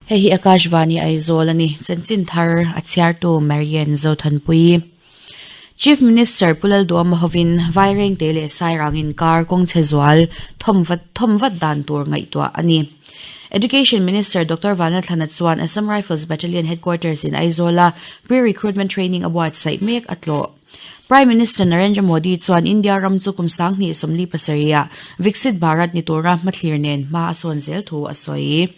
Hei hi Akashvani Aizawl a ni. Chanchin thar a chhiartu Marian Zothanpui. Chief Minister Pu Lalduama hovin Vairengte leh Sairang inkar kawngchhe zual thawm vat thawm vat dan tur ngaihtuah a ni. Education Minister Doctor Vanlalthlana chuan Assam Rifles Battalion Headquarters in Aizawla pre-recruitment training a buatsaih mek a tlawh. Prime Minister Narendra Modi chuan India ram chu kum 2027 ah Viksit Bharat ni tura hmathlir nen hma a sawn zel thu a sawi.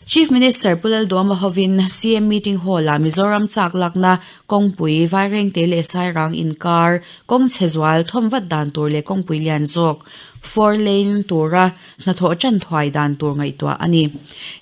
Chief Minister Pu Lalduama hovin CM Meeting Hall-ah Mizoram chak lakna kawngpui, Vairengte leh Sairang inkar kawng chhe zual thawm vat dan tur leh kawngpui lian zawk, four lane, tura hnathawh tan thuai dan tur ngaihtuah a ni.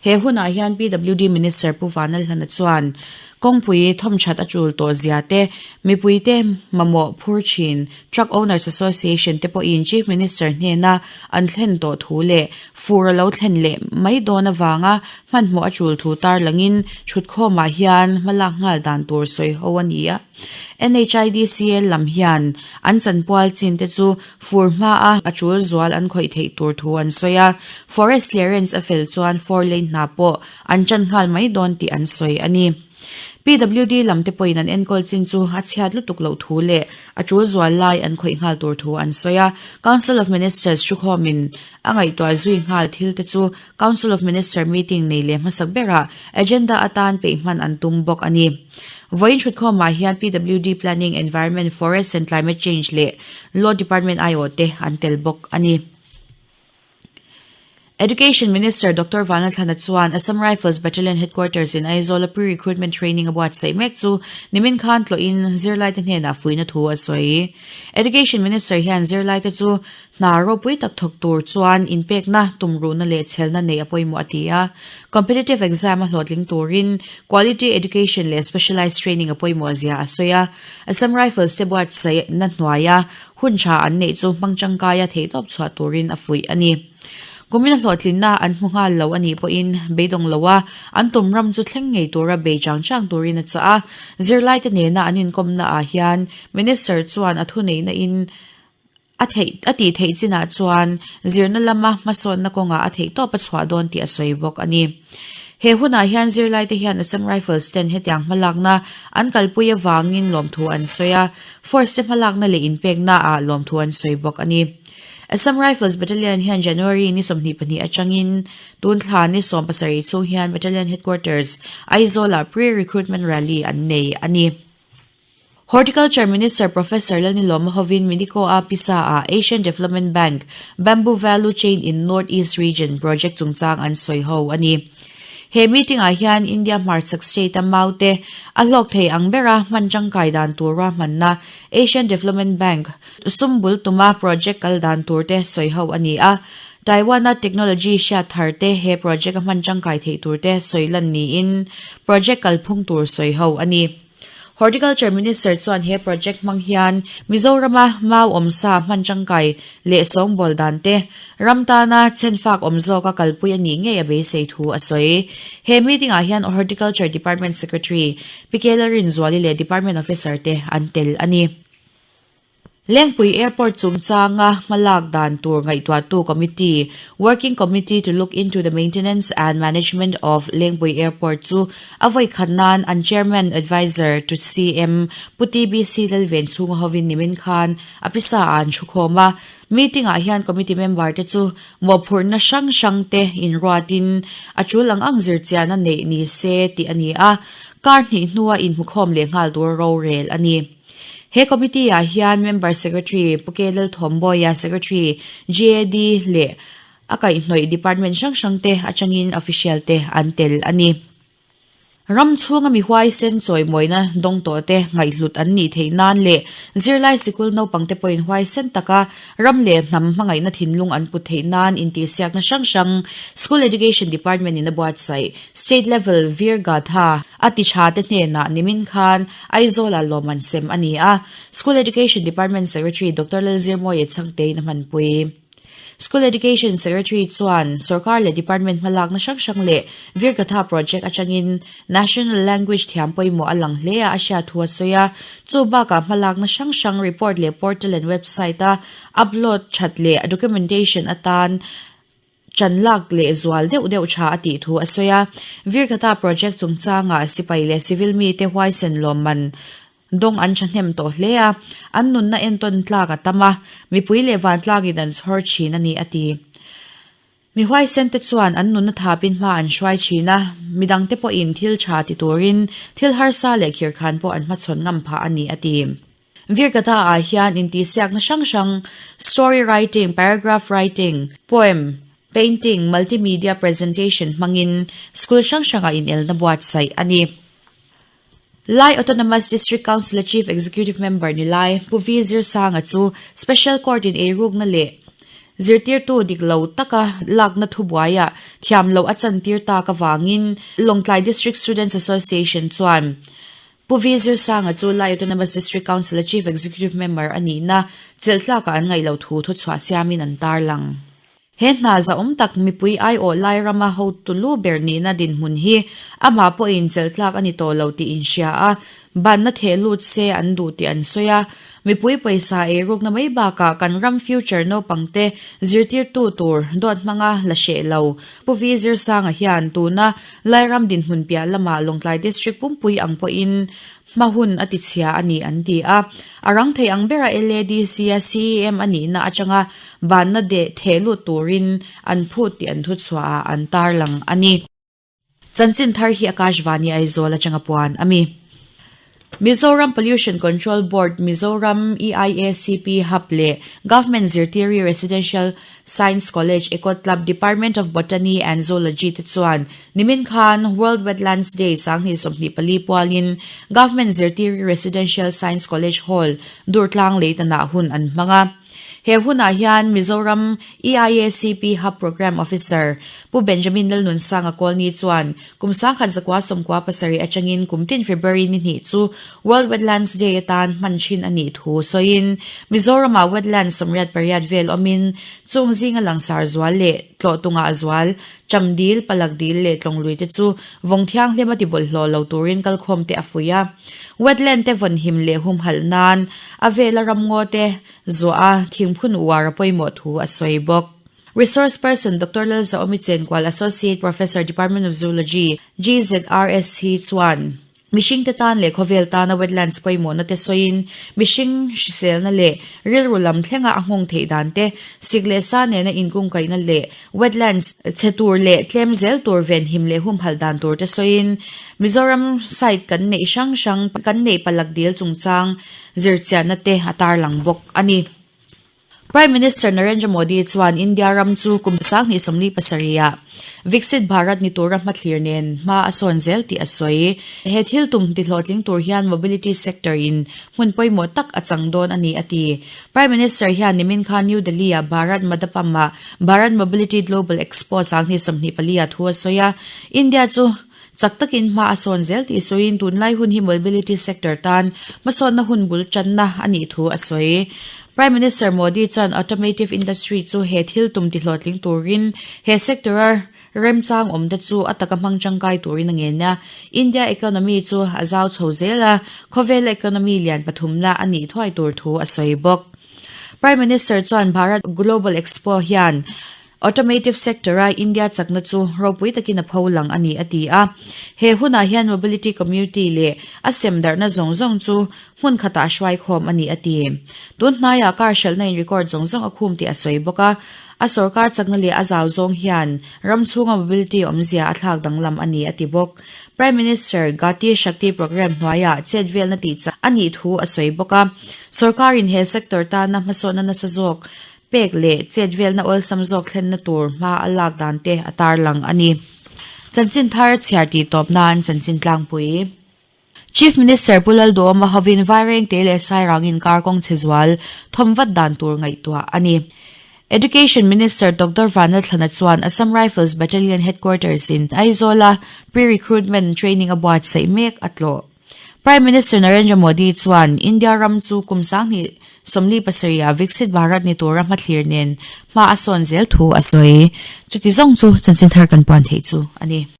He hunah hian PWD Minister Pu Vanlalhlana chuan kawngpui thawm that a tul tawh zia te, mipuite mamawh phur thin Truck Owners Association te pawhin Chief Minister hnena an thlen tawh thu leh fur a lo thlen leh mai dawn avanga hmanhmawh a tul thu tarlangin thutkhawmah hian hmalak nghal dan tur sawi ho a ni a. NHIDCL lam hian an chanpual chin te chu fur hmaa a tul zual an khawih theih tur thu an sawi a, Forest Clearance a fel chuan four lane hna pawh an tan nghal mai dawn tih an sawi a ni. PWD lam te pawhin an enkawl chin chu a chhiat lutuk loh thu leh a tul zual lai an khawih nghal tur thu an sawi a. Council of Ministers thukhawmin a ngaihtuah zui nghal thil te chu Council of Minister meeting nei leh hmasak berah agenda atan peih hman an tum bawk a ni. Vawiin thutkhawmah hian PWD Planning, Environment, Forest and Climate Change leh Law Department aiawh te an tel bawk a ni. Education Minister Doctor Vanlalthlana chuan Assam Rifles Battalion Headquarters in Aizawl-a pre-recruitment training a buatsaih mek chu nimin khan tlawhin zirlaite hnenah fuihna thu a sawi. Education Minister hian zirlaite chu hna ropui tak thawk tur chuan inpekna, tumruhna leh chhelna neih a pawimawh a ti a. Competitive exam a hlawhtling turin quality education leh specialised training a pawimawh zia a sawi a. Assam Rifles te buatsaihna hnuaia Hun tha an neih chu hmang tangkaia theihtawp chhuah turin a fuih a ni. Kumin a hlawhtlinna an hmu nghal lo a nih pawhin beidawng loa an tum ram chu thleng ngei tura bei chang chang turin a chah a. Zirlaite nena an inkawmna ah hian Minister chuan a thuneihna in a theih a tih theih chinah chuan zirna lama hmasawnna kawngah a theihtawp a chhuah dawn tih a sawi bawk a ni. He hunah hian zirlaite hian Assam Rifles ten hetiang hmalakna an kalpui avangin lawmthu an sawi a, Force te hmalakna leh inpekna ah lawmthu an sawi bawk a ni. Assam Rifles Battalion hian January ni 22 atangin tun thla ni 17 chhung hian Battalion Headquarters, Aizawl-ah pre-recruitment rally an nei a ni. Horticulture Minister Professor Lalnilawma hovin Minico-a pisa-ah Asian Development Bank Bamboo Value Chain in North East Region project chungchang an sawi ho a ni. He meeting-ah hian India hmarchhak state-a mau te a hlawk thei ang bera hman tangkai dan tur ruahmanna Asian Development Bank sum bul tuma project kal dan tur te sawi ho a ni a. Taiwan-a technology hriat thar te he project-a hman tangkai theih tur te sawi lan niin project kalphung tur sawi ho a ni. Horticulture Minister chuan he project hmang hian Mizorama mau awmsa hman tangkai leh sawngbawl dan te, ram tana chenfak awm zawka kalpui a nih ngei a beisei thu a sawi. He meeting-ah hian Horticulture Department Secretary Pi Kela Rinzuali leh Department Officer te an tel a ni. Lengpui Airport chungchanga hmalak dan tur ngaihtuahtu committee, Working Committee to look into the maintenance and management of Lengpui Airport chu a vawi khat nan an Chairman Adviser to CM Pu TBC Lalven chhunga hovin nimin khan a pisa ah an thukhawm a. Meeting ah hian committee member te chu mawhphurhna hrang hrang te inruatin a tul ang ang zirchiahna neih ni se tih a ni a, kar hnih hnua inhmukhawm leh nghal tur rorel a ni. He committee ah hian Member Secretary Pu K Lalthawmbawiha, Secretary GAD leh a kaihhnawih department hrang hrang te atangin official te an tel a ni. Ram chhunga mi huaisen chawimawina dawng tawh te ngaihhlut an nih theih nan leh zirlai sikul naupang te pawhin huaisen taka ram leh hnam hmangaihna thinlung an put theih nan intihsiakna hrang hrang School Education Department in a buatsaih State Level Veer Gatha a ti tha te hnenah nimin khan Aizawlah lawmman sem a ni a, School Education Department Secretary Doctor Lalzirmawia Chhangtein a hmanpui. School Education Secretary chuan sorkar leh department hmalakna hrang hrang leh Veergatha project atangin National Language thiam pawimawh a lang hle a a hriat thu a sawi a, chu bakah hmalakna hrang hrang report leh portal and website a upload that leh documentation atan. Ṭan lak leh zual deuh deuh ṭha a tih thu a sawi a. Virgata project chungchangah sipai leh civil mite huaisen lawmman dawng an ṭhahnem tawh hle a, an nunna entawn tlak a tam a, mipui leh vantlakin an chhawr ṭhin a ni a ti. Mi huaisen te chuan an nunna thapin hma an hruai ṭhin a, midangte pawhin thil ṭha ti turin thil harsa leh khirkhan pawh an hmachhawn ngam phah a ni a ti. Virgata ah hian intihsiakna hrang hrang, story writing, paragraph writing, poem, painting, multimedia presentation hmangin school hrang hrangah inelna buatsaih a ni. Lai Autonomous District Council-a Chief Executive Member ni lai Pu V Zirsanga chu Special Court-in eirukna leh zirtirtu dik lo taka lakna thubuaiah thiam loh a chantir tak avangin Lawngtlai District Students Association chuan Pu V Zirsanga chu Lai Autonomous District Council-a Chief Executive Member a nihna chelh tlakah an ngaih loh thu thuchhuah siamin an tarlang. He hna zahawm tak mipui aiawh Lai rama hotu lu ber nihna dinhmun hi amah pawhin chelh tlak a ni tawh lo tih inhria a, banna theh lut se an duh tih an sawi a. Mipui pawisa eirukna mai bakah kan ram future naupangte zirtirtu tur dawt hmanga la hreh lo. Pu V Zirsanga hian tuna Lairam dinhmun piah lamah Lawngtlai District pumpui ang pawhin hma hun a tichhia a ni an ti a. A rang thei ang bera LADC-a CEM a nihna atanga banna deh theh lut turin an phut tih an thuchhuahah an tarlang a ni. Chanchin thar hi Akashvani Aizawl atanga puan a mi. Mizoram Pollution Control Board, Mizoram EIACP Hub leh Government Zirtiri Residential Science College Eco Club Department of Botany and Zoology te chuan nimin khan World Wetlands Day 2024 pualin Government Zirtiri Residential Science College Hall Durtlang Leitanah hun an hmang a. He hunah hian Mizoram EIACP Hub Programme Officer Pu Benjamin Lalnunsanga Kawlni chuan kum 1997 atangin kum tin February ni hnih chu World Wetlands Day atan hman thin a nih thu sawiin Mizoramah wetlands 88 vel awmin chung zinga langsar zual leh tlawhtungah zual Chamdil, Palakdil leh Tlawnglui te chu vawng thianghlim a tibawlhhlawh lo turin kalkhawm te a fuih a. Wetland te vawnhim leh humhalh nan a vela ramngaw te zuah a thingphun uar a pawimawh thu a sawi bawk. Resource person Doctor Lalzaawmi Chenkual Associate Professor Department of Zoology, GZRSC chuan mihring te tan leh khawvel tana wetlands pawimawhna te sawiin mihring hriselna leh rilru lam thlenga a nghawng theih dan te, sik leh sa nena inkungkaihna leh wetlands chhe tur leh tlem zel tur venhim leh humhalh dan tur te sawiin Mizoram site kan neih hrang hrang kan neih palak dil chungchang zirchianna te a tarlang bawk a ni. Prime Minister Narendra Modi chuan India ram chu kum 2047 ah Viksit Bharat ni tura hmathlir nen hma a sawn zel tih a sawi. He thil tum tihlawhtling tur hian mobility sector in hmun pawimawh tak a chang dawn a ni a ti. Prime Minister hian nimin khan New Delhi ah Bharat Mandapam ah Bharat Mobility Global Expo 2024 ah thu a sawi a. India chu Chak takin hma a sawn zel tih sawiin tunlai hun hi mobility sector tan hmasawnna hun bul tanna a nih thu a sawi. Prime Minister Modi chuan automotive industry chu he thil tum tihlawhtling turin he sector-a remchang awmte chu a taka hmang tangkai turin a ngen a. India economy chu a zau chho zel a, khawvela economy lian pathumna a nih thuai tur thu a sawi bawk. Prime Minister chuan Bharat Global Expo hian Automotive sector-a India chakna chu ropui takin a pho lang a ni, a ti a. He hunah hian mobility community leh a sem darhna zawng zawng chu hmun khatah hruai khawm a ni, a ti. Tun hnaiah car hralhna in record zawng zawng a khum tih a sawi bawk a. A sorkar chakna leh a zau zawng hian ram chhunga mobility awmzia a thlak danglam a ni, a ti bawk. Prime Minister Gati Shakti Programme hnuaiah chet velna tih chak a nih thu a sawi bawk a. Sorkarin he sector tana hmasawnna nasa zawk Pek leh chet velna awlsam zawk thlenna tur hma a lak dan te a tarlang a ni. Chanchin thar chhiar tih tawp nan chanchin tlangpui. Chief Minister Pu Lalduhawma hovin Vairengte leh Sairang inkar kawng chhe zual thawm vat dan tur ngaihtuah a ni. Education Minister Doctor Vanlalthlana chuan Assam Rifles Battalion Headquarters in Aizawl-a pre-recruitment training a buatsaih mek a tlawh. Prime Minister Narendra Modi chuan India ram chu kum 2047 ah Viksit Bharat ni tura hmathlir nen hma a sawn zel thu a sawi. Chuti zawng chu chanchin thar kan puan theih chu a ni.